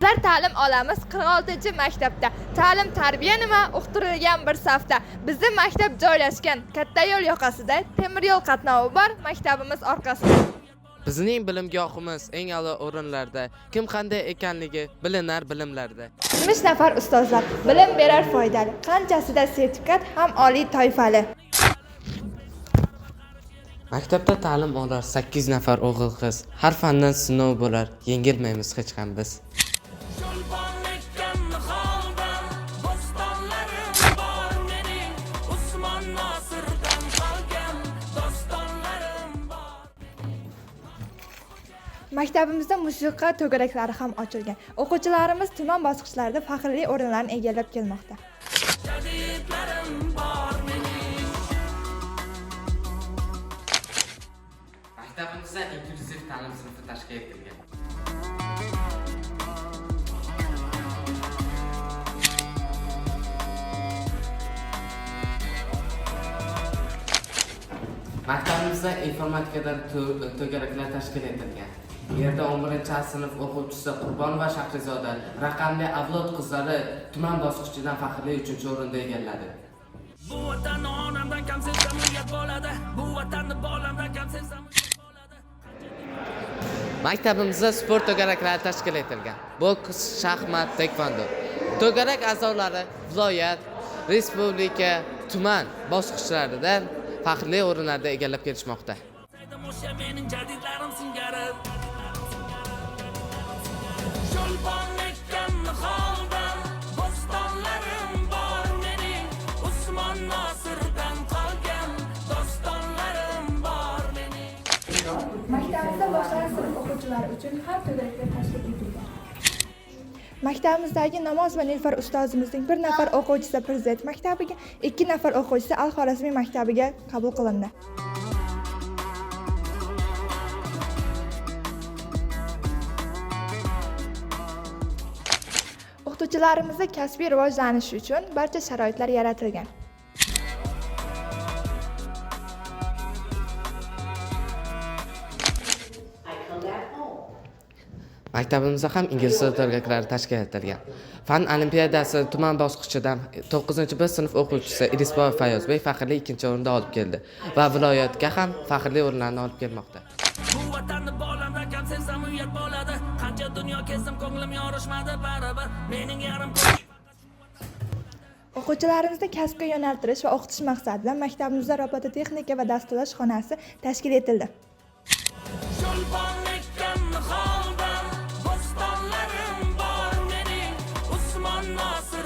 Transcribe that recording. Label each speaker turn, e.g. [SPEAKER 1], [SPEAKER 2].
[SPEAKER 1] Bizlar ta'lim olamiz 46-maktabda. Ta'lim tarbiya nima uqtirilgan bir safda. Bizni maktab joylashgan katta yo'l yoqasida, temir yo'l qatnovi bor maktabimiz orqasida.
[SPEAKER 2] Bizning bilimgohimiz eng a'lo o'rinlarda, kim qanday ekanligi bilinar bilimlarda.
[SPEAKER 1] 70 nafar ustozlar bilim berar foydali, qanchasida sertifikat ham oliy toifali.
[SPEAKER 2] Maktabda ta'lim olar 8 nafar o'g'il qiz. Har fandan sinov bo'lar, yengilmaymiz hech ham biz.
[SPEAKER 3] Cho'lpon ekkan niholdan bo'stonlarim bor mening, Usmon Nosirdan qolgan dostonlarim bor.
[SPEAKER 1] Maktabimizda musiqa to'garaklari ham ochilgan. O'quvchilarimiz tuman bosqichlarida faxrli o'rinlarni egallab kelmoqda.
[SPEAKER 3] Jadidlarim bor mening.
[SPEAKER 2] Maktabimizda inklyuziv ta'lim sinfi tashkil etilgan. Maktabimizda informatikadan to'garaklar tashkil etilgan. Bu yerda 11-sinf o'quvchisi Qurbonova Shahrizoda raqamli avlod qizlari tuman bosqichidan faxrli 3-o'rinni egalladi.
[SPEAKER 3] Bu vatanni onamdan kam sevsam uyat bo'ladi. Bu vatanni bolamdan kam sevsam uyat bo'ladi.
[SPEAKER 2] Maktabimizda sport to'garaklari tashkil etilgan. Boks, shaxmat, taekvondo. To'garak a'zolari viloyat, respublika, tuman bosqichlarida faxrli o'rinlarni egallab kelishmoqda.
[SPEAKER 3] O'sha mening jadidlarim singari. Cho'lpon ekkan niholdan bo'stonlarim bor mening, Usmon Nosirdan qolgan dostonlarim bor mening.
[SPEAKER 1] Maktabimizda boshlang'ich sinf o'quvchilari uchun har to'garaklar tashkil etilgan. Maktabimizdagi namoz va Nilufar ustozimizning bir nafar o'quvchisi Prezident maktabiga, 2 nafar o'quvchisi Al-Xorazmiy maktabiga qabul qilindi. O'qituvchilarimizda kasbiy rivojlanishi uchun barcha sharoitlar yaratilgan.
[SPEAKER 2] Maktabimizda ham ingliz tili to'garaklari tashkil etilgan. Fan olimpiadasi tuman bosqichidan 9-B sinf o'quvchisi Irisboyev Fayozbek faxrli 2-o'rinni olib keldi va viloyatga ham faxrli o'rinlarni olib kelmoqda.
[SPEAKER 3] Bu vatanni bolamdan kam sevsam uyat bo'ladi. Qancha dunyo kezdim ko'nglim yorishmadi baribir mening yarim
[SPEAKER 1] O'quvchilarimizni kasbga yo'naltirish va o'qitish maqsadida maktabimizda robototexnika va dasturlash xonasi tashkil etildi.
[SPEAKER 3] Cho'lpon ekkan niholdan bo'stonlarim bor mening, Usmon Nosir